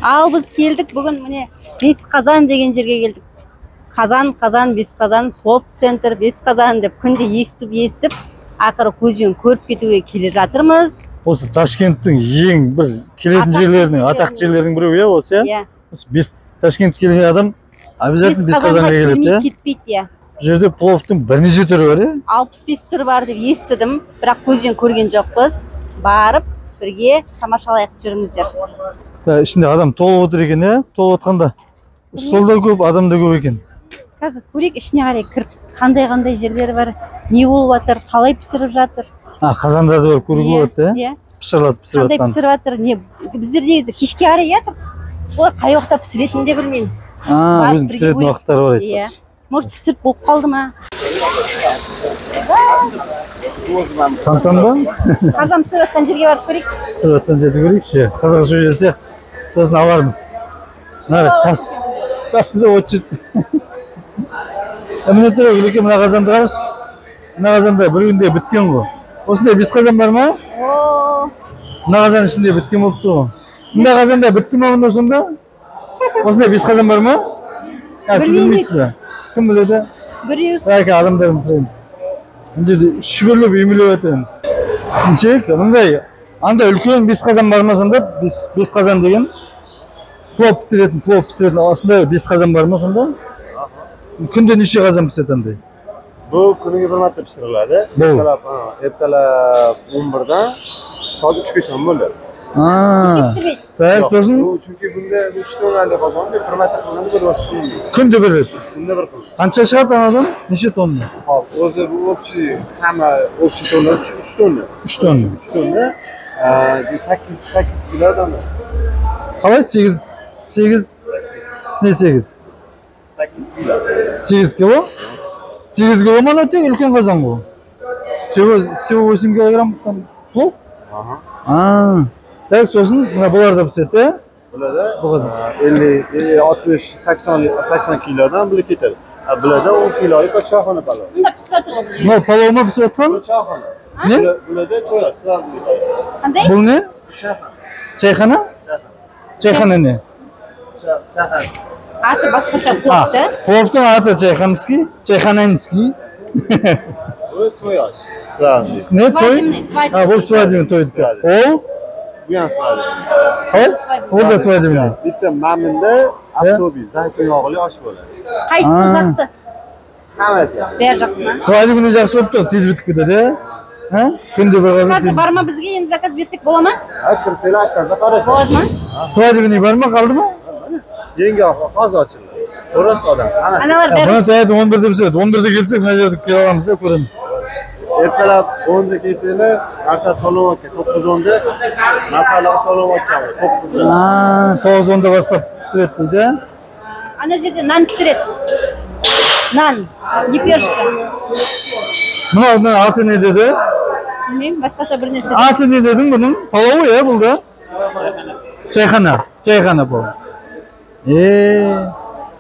Ал біз келдік бүгін міне Бес Қазан деген жерге келдік. Қазан, қазан, Бес Қазан, поп центр, Бес Қазан деп күнде естіп естіп, ақыры көзбен көріп кетуге келе жатырмыз. Осы Ташкенттің ең бір келетін жерлерінің, атақты жерлерінің біреуі, иә, осы, иә? Иә. Осы бес Ташкентке келген адам обязательно Бес Қазанға келеді, иә? Кетпейді, иә. Бұл жерде пловтың бірнеше түрі бар, иә? 65 түрі бар деп естідім, бірақ көзбен көрген жоқпыз. Барып бірге тамашалайық, жүріңіздер. Ішінде адам толып отыр екен, иә? Толып отқанда стол да көп, адам да көп екен. Қазір көрейік, ішіне қарай кіріп, қандай-қандай жерлері бар, не болып жатыр, қалай пісіріп жатыр. Қазандарды барып көруге болады, иә? Иә. Пісіріледі, пісіріп Қандай жатқан. пісіріп жатыр, не біздер негізі кешке қарай жатыр. Олар қай уақытта пісіретінін де білмейміз. Барып Өзінің бірге пісіретін көрейік. уақыттары бар Иә. айтпақшы. Может, пісіріп болып қалды ма? Фонтан ба? Қазан пісіріп жатқан жерге барып көрейік. Пісіріп жатқан жерді көрейікші. Қазақша сөйлесек, сосын алармыз. Мына тас. Тасты да от жетті. Міне тұр, Гүлеке, мына қазанды қарашы. Мына қазанда бір күнде біткен ғой. Осындай бес қазан бар ма? О. Мына қазан ішінде біткен болып тұр ғой. Мына қазанда бітті ма мұнда сонда? Осындай бес қазан бар ма? Сіз Білмеймін. білмейсіз бе? Кім біледі? Біреу. Әке, адамдардан сұраймыз. Мына жерде шүберлеп үймелеп жатыр. Неше? Мындай, анда үлкен бес қазан бар ма сонда? Бес қазан деген плов пісіретін, плов пісіретін осындай бес қазан бар ма сонда? Күнде неше қазан піседі андай? Bu kuniga bir marta pishiriladi. Bo'ldi. Ertalab 11dan soat 3gacha bo'ladi. Кешке пісірмейді. Так, Yo'q, сосын bu chunki bunda 3 tonnalik qozonda bir marta qilinadi, bir boshqa qilinmaydi. Күнде бір рет. Kunda bir qilinadi. Қанша шығады анадан? Неше тонна? Hop, o'zi bu общий hamma общий tonnasi 3 tonna. 3 tonna. 3 tonna. 8 kilodan. Қалай? 8, 8, не 8? 8 kilo. 8 кило? 8 кило ма тек үлкен қазан ғой. Всего 8 килограмм там плов? Aha. Так, сосын мына бұлар да піседі, иә? Bularda Bu қазан. 50, 60, 80 kilodan bular ketadi. Bularda 10 kilolik choyxona palov. Мында пісіп жатыр ғой. Мынау палау ма пісіп жатқан? Bu choyxona. Не? Bularda to'y, свадебный palov. Қандай? Бұл не? Choyxona. Чайхана? Чайхана не? Choyxona. Аты басқаша плов, да? Пловтың аты чайханский, чайхананский. Bu to'y osh. Свадебный. Не той? Свадебный, свадебный. Бұл свадебный тойдікі. Ол? Bu ham свадебный. Қалай? Ол да свадебный. Bitta maminda особый zaytun yog'li osh bo'ladi. Қайсысы жақсы? Hammasi. Бәрі жақсы ма? Свадебный жақсы болып тұр, тез бітіп кетеді, иә? Күнде бір қазан Қазір тез. бар ма бізге енді заказ берсек бола ма? Ha, kirsanglar ashlarda qarashadi. Болады ма? Свадебный бар ма, қалды ма? Yangi hozir ochildi. Ko'rasiz odam. Hammasi. Аналар бәрі Бұны таңертең 11-де пісіреді. 11-де келсек, мына жерде келе аламыз да, көреміз. Ertalab 10da kelsanglar, narsa solyapti, 9:10da masala solyapti, 9da. 9:10-да бастап пісіреді дейді. Ана жерде нан пісіреді. Нан, лепешка. Мынау мына аты не деді? Білмеймін, басқаша бір нәрсе. Аты не дедің бұның? Палауы, иә, бұл да? Чайхана, чайхана палау.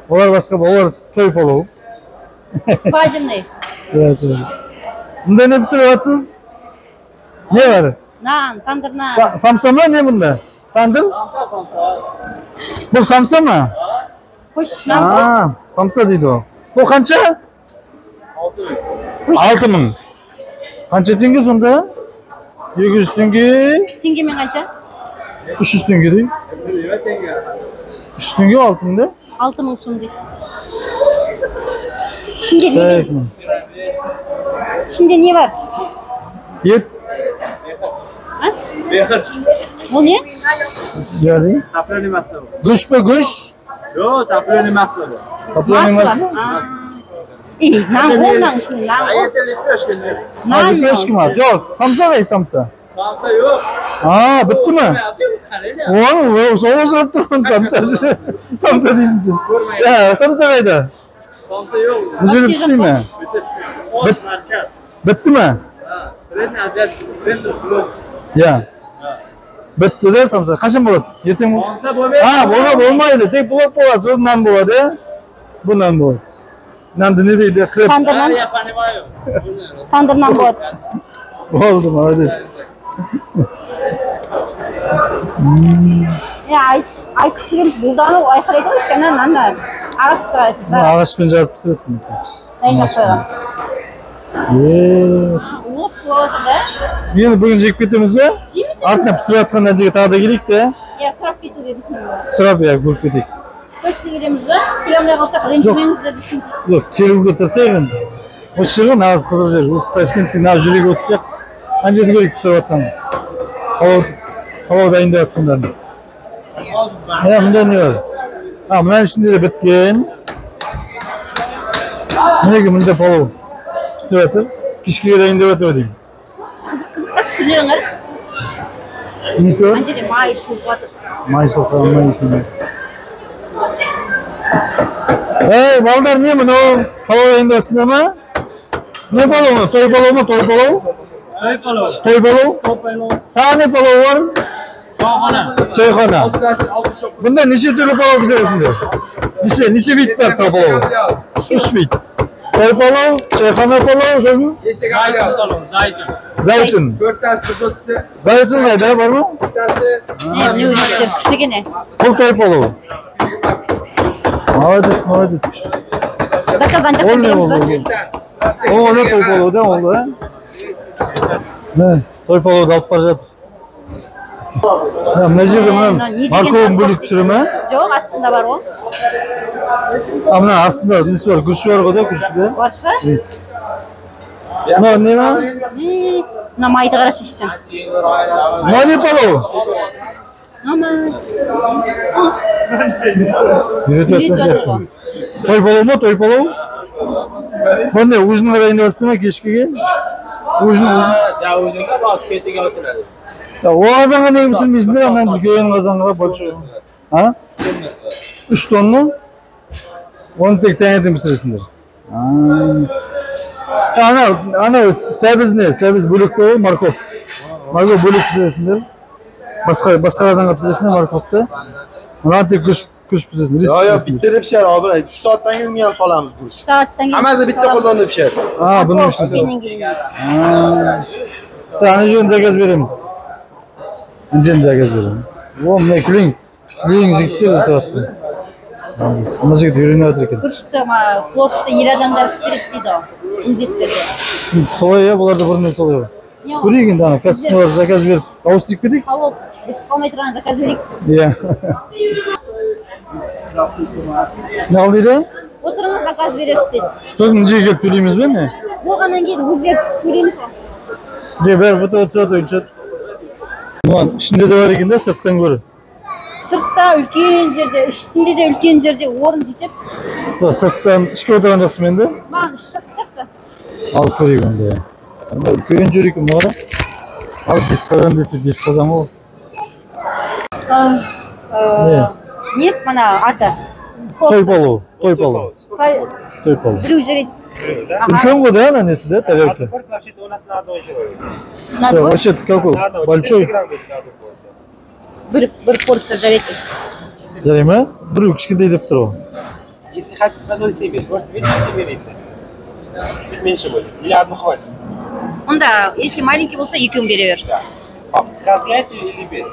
Олар басқа, олар той палауы. Свадебный. Иә, свадебный. Мұнда не пісіріп жатсыз? Не бар? Нан, тандыр нан. Самса ма не бұнда? Тандыр? Бұл самса ма? Қойшы, нан ғой. Самса дейді ол. Бұл қанша? 6 мың. Қанша теңге сонда? 200 теңге. Теңгемен қанша? 300 теңге дейді. 300 теңге 6 мың да? 6 мың сом дейді. Ішінде не бар? Ішінде не бар? Ет. А? Ол не? Яғни? Топленый масло. Күш пе, күш? Жоқ, топленый масло. Топленый масло? Ей, нан ғой мынаның ішінде, нан ғой. Это лепешка не? Нан. Лепешка ма? Жоқ, самса қай самса? Самса жоқ. Бітті ме? Оны, сол сұрап тұрмын, самса. Самса дейсің сен. Иә, самса қайда? Самса жоқ. Бұл жерде піспей ме? Бітті ме? Средний азиатский центр плов. Иә. Бітті де самса. Қашан болады? Ертең Самса болмайды. Болмайды. Тек плов болады, сосын нан болады, иә? Бұл нан болады. Нанды не дейді? Хлеб. Тандыр нан. Я понимаю. Тандыр нан болады. Болды, молодец. Иә, айт. Айтқысы келіп бұлданып айқайлайды ғой, ана ана ағашты ағашпен жарып пісіреді. Дайындап қойған. Улап шулап жатыр да. Енді бүгін жеп кетеміз бе? Жейміз. Артынан пісіріп жатқан мына жерге тағы да келейік те. Иә, сұрап кетуге дейсің ғой. Сұрап, иә, көріп кетейік. Точно келеміз ба? Келе алмай қалсақ ренжімеңіздер дейсің. Жоқ, келуге тырысайық енді. Осы жер ғой нағыз қызық жер. Осы Ташкенттің нағыз жүрегі осы сияқты. Ана жерде көрейік пісіріп жатқан. Палау дайындап жатқандарын. Міне мында не бар? А, мынаның ішінде де біткен. Мінекей мында палау пісіп жатыр. Кешкіге дайындап жатыр деймін. Қызық қызық қарашы, түрлерін қарашы. Несі бар? Ана жерде май шылқып жатыр. Май шылқыған май екен. Ей, балдар, не мынау? Палау дайындап жатсыңдар ма? Не палау мынау? Той палау ма? Той палау? Той палау. Той палау? Той палау. Тағы не палау бар? Чайхана. Чайхана. Бұнда неше түрлі палау пісіресіңдер? Неше вид бар палау? 3 вид. Той палау, чайхана палау, сосын? Зайтун палау, зайтун. Зайтун. Зайтун қайда бар ма? Не, міне жігіттер күшті екен. Бұл той палау. Молодец, молодец. Заказ ана жақтан береміз ба? Ол да той палау да, ол да. Міне, той палауды алып бара жатыр. Мына жерде мына морковын бөлек түсіре ме? Жоқ, астында бар ғой. А, мына астында несі бар, күріші бар ғой да, күріші де. Бар шығар. Рис. Мынау не ма? Мына майды қарашы ішсең. Мынау не палау? Мама. Үйретіп жатқан сияқты. Той палау ма, той палау? Бұл не, ужинға дайындап жатсың ба кешкіге? Ужин. О қазанға неге пісірмейсіңдер, анан үлкен қазанға большой. А? 3 тонна? Оны тек таңертең пісіресіңдер. Ана сәбіз не? Сәбіз бөлек қой, морковь. Морковь бөлек пісіресіңдер. Басқа қазанға пісіресіңдер морковьты. Мынаны тек күріш пісіресіңдер. Yo'q, yo'q, bitta pishadi, hozir 3 soatdan keyin uni ham solamiz guruch. 3 soatdan keyin. Hammasi bitta qozonda pishadi. Ha, buni Піскеннен кейін. Ана жерден заказ береміз. Ана жерден заказ береміз. О, міне күлең. Күлең жігіттер жасап жатыр. Мына жігіт үйреніп жатыр екен. Күрішті, пловты ер адамдар пісіреді дейді ғой, өзектерде. Солай, иә, бұларда бұрыннан солай ғой. Көрейік енді ана кәсіпкер барып заказ беріп, ауыстырып кетейік. Палау бітіп қалмай тұрған заказ берейік. Иә. Не ал дейді? Отырыңыз, заказ бересіз дейді. Сосын мына жерге келіп төлейміз бе не? Болғаннан кейін өздері төлейміз ғой. Же, бәрі фото түседі, түседі. Мына ішінде де бар екен да, сырттан гөрі. Сыртта үлкен жерде, ішінде де үлкен жерде орын жетеді. Сырттан ішке отырған жақсы мен де? Маған іш жақсы сияқты. Алып көрейік онда. Үлкен жер екен мына. Ал бес қазан десе бес қазан ғой. Не, мына аты? Той палау, той палау. Той палау. Біреу жарайды. Үлкен ғой да, ана несі да, тарелка? Вообще-то у нас на одной человек. На одной? Вообще-то какой? Большой? Бір порция жарайды. Жарай ма? Біреу кішкентай деп тұр ғой. Если хотите на 0,70, может, 2,07 берите. Чуть меньше будет. Или одну хватит. Онда, если маленький болса, екеуін бере бер. Да. Пап, с козлятиной или без?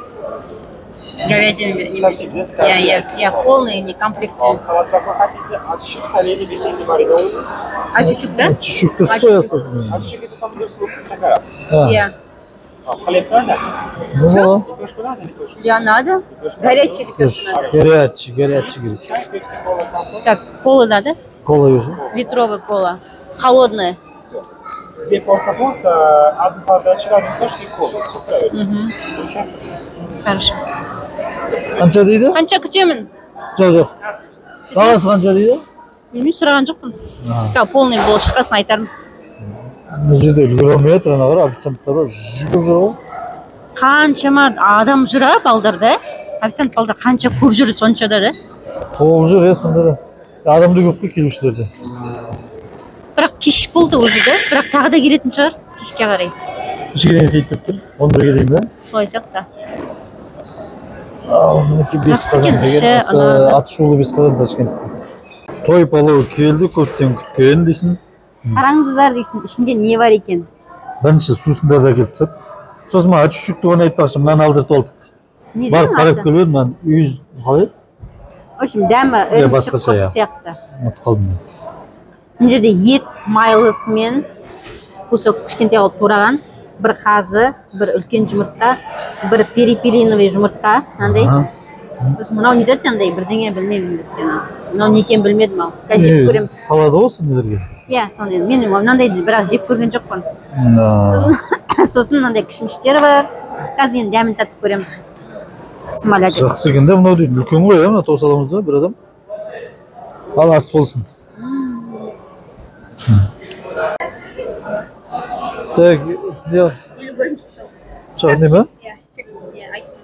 Говядину не Совсем без козлятины. Я полный, не комплектный. Вам салат какой хотите? Ачичук, соленый, весенний маринованный. Ачичук, да? Ачичук, то что я создал? Ачичук это помидор с луком шоколад. Я. Хлеб надо? Ну, лепешку надо, лепешку? Я надо. Горячий лепешку надо. Горячий, горячий. Так, кола надо? Кола уже. Литровая кола. Холодная. Все. Две порции, одну салаточку, одну лепешку и колу. Все правильно. Угу. Все, сейчас принесу. Хорошо. Қанша дейді? Қанша күтемін? Жоқ, жоқ. Бағасы қанша дейді? Білмеймін, сұраған жоқпын. Так, полный бол шыққасын айтармыз. Мына жерде үлгере алмай жатыр, ана қара, официанттар бар, жүгіріп жүр ғой. Қаншама адам жүр, а, балдар да? Официант балдар қанша көп жүр сонша да, да? Толып жүр, иә, сонда да. Адам да көп қой келушілерде. Бірақ кеш болды уже, да? Бірақ тағы да келетін шығар кешке қарай. Кешке дейін істейді деп тұр. 11-ге дейін ба? Солай сияқты. Ал, мінекей бес қазан деген осы атышулы бес қазан Ташкентте. Той палау келді, көптен күткен дейсің. Қараңыздар дейсің, ішінде не бар екен? Бірінші сусындарды әкеліп тастады. Сосын мына ачучукты оны айтпақшы, мынаны алдыртып алдық. Не Барып дедің қарап аты? келіп едім, мына үйіз қалай? В общем, дәмі Иә, ірімшік басқаша, құрт иә. сияқты. Ұмытып қалдым. Мына жерде ет майлысымен кусок кішкентай қылып тураған, бір қазы, бір үлкен жұмыртқа, бір перепелиновый жұмыртқа мынандай. Аха. Сосын мынау не зат, андай бірдеңе, білмеймін өйткені. Мынау не екенін білмедім, ал қазір жеп көреміз. Салады ғой сондайларға. Иә, соны енді мен мынандайды бірақ жеп көрген жоқпын. Да. Сосын мынандай кішміштер бар. Қазір енді дәмін татып көреміз. Бісміллә деп. Жақсы екен да мынау дейтін, үлкен ғой, иә, мына тоса аламыз да бір адам. Ал ас болсын. Так, не? Пышақ не ма? Иә, чек, иә, айт.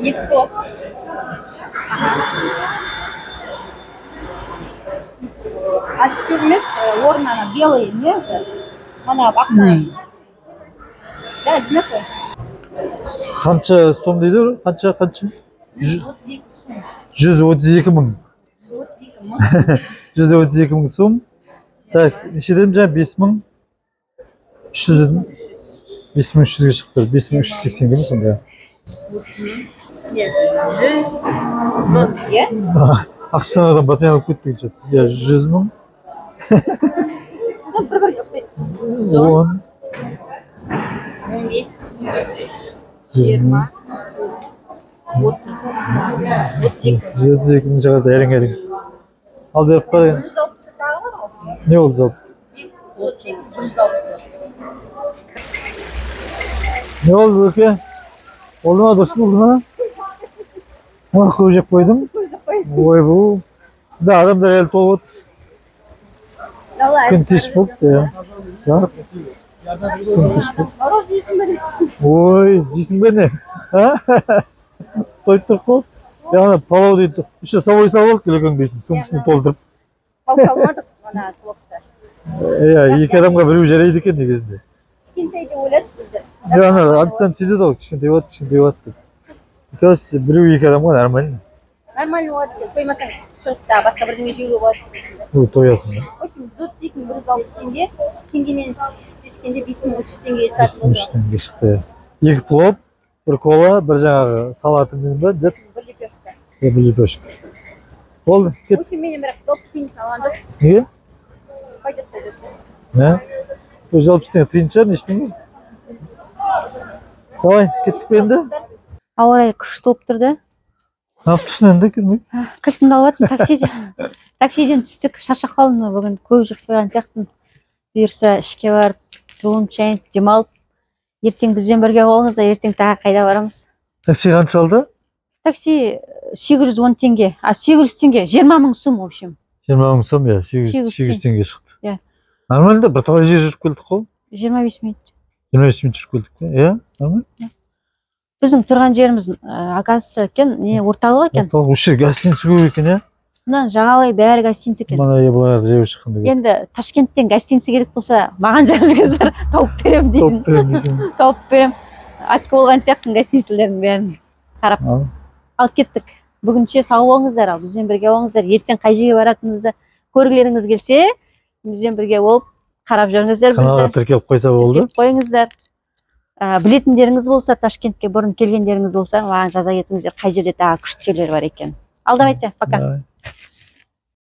Екі плов. Ачы емес, орын ана белый не это? Мана бақса. Да, одинаковый. Қанша сом дейді? Қанша, қанша? 132 сум. 132 мың. 132 мың. 132 мың сом. Так, неше дедім жаңа? 5300 дедім. 5300-ге шығып тұр. 5380-ге ме сонда? Нет, 100 мың, иә? Ақшаны адам басын алып кетті деген шығар. Иә, 100 мың. Ну, бір-біріне ұқсайды. 10, 15, 20, 30, 32. 132 мың шығарды әрең-әрең. Ал беріп қара енді. 160 тағы бар ғой. Не болды 160? 132, 160. Не болды, Өке? Болды ма, дұрыс болды ма? Мына көп жеп қойдым. Ойбу. Да, адамдар әлі толып отыр. Күн кеш болды, иә. Жарық. Күн кеш болды. Мороз жейсің бе дейсің? Ой, жейсің бе не? А? Тойып тұрып қалып. Я ана палау дейді. Еще сабой салып алдық үлкен дейтін. Сумкасын толтырып. Палау салмадық ана пловты. Иә, екі адамға біреу жарайды екен негізінде. Кішкентай деп ойладық біздер. Иә, ана официант сөйтеді ғой, кішкентай болады, кішкентай болады деп. Кажется, біреу екі адамға нормально. Нормально болады екен. Тоймасаң шығып та басқа бірдеңе жеуге болады. Ой, тоясың да. В общем, 132 мың 160 теңге. Теңгемен шешкенде 5300 теңгеге шығатын болды. 5300 теңге шықты. Екі плов, бір кола, бір жаңағы салатымен ба, деп. Бір лепешка. Иә, бір лепешка. Болды, кет. В общем, менен бірақ 160 теңгесін алған жоқ. Неге? Пойдет, пойдет. Не? Өз 60 теңге тиын шығар, не ештеңе. Давай, кеттік пе енді? Ауа райы күшті болып тұр да. Неғып тұрсың енді, келмей? Кілтімді алып жатырмын, таксиден. Таксиден түстік, шаршап қалдым бүгін, көп жүріп қойған сияқтымын. Бұйырса ішке барып, жуынып, шайынып, демалып, ертең бізбен бірге болыңыздар, ертең тағы қайда барамыз? Такси қанша алды? Такси 810 теңге, а 800 теңге, 20 мың сом, в общем. 20 мың сом, иә, 800 800 теңге шықты. Иә. Нормально да, бірталай жер жүріп келдік қой. 25 минут. 25 минут жүріп келдік қой, иә, нормально. Біздің тұрған жеріміз, оказывается, екен, не орталық екен. Орталық, осы жер гостиница көп екен, иә? Мына жағалай бәрі гостиница екен. Мына е, былай жаяу шыққанда көп. Енді Ташкенттен гостиница керек болса, маған жазыңыздар, тауып беремін дейсің. Тауып беремін дейсің. Тауып беремін. Атқа болған сияқтымын гостиницалардың бәрін қарап. Ал. Ал кеттік. Бүгінше сау болыңыздар, ал бізбен бірге болыңыздар. Ертең қай жерге баратынымызды көргілеріңіз келсе, бізбен бірге болып қарап жүріңіздер бізді. Каналға тіркеліп қойса болды. Тіркеліп қойыңыздар. Білетіндеріңіз болса, Ташкентке бұрын келгендеріңіз болса, маған жаза кетіңіздер, қай жерде тағы күшті жерлер бар екен. Ал давайте, пока. Давай.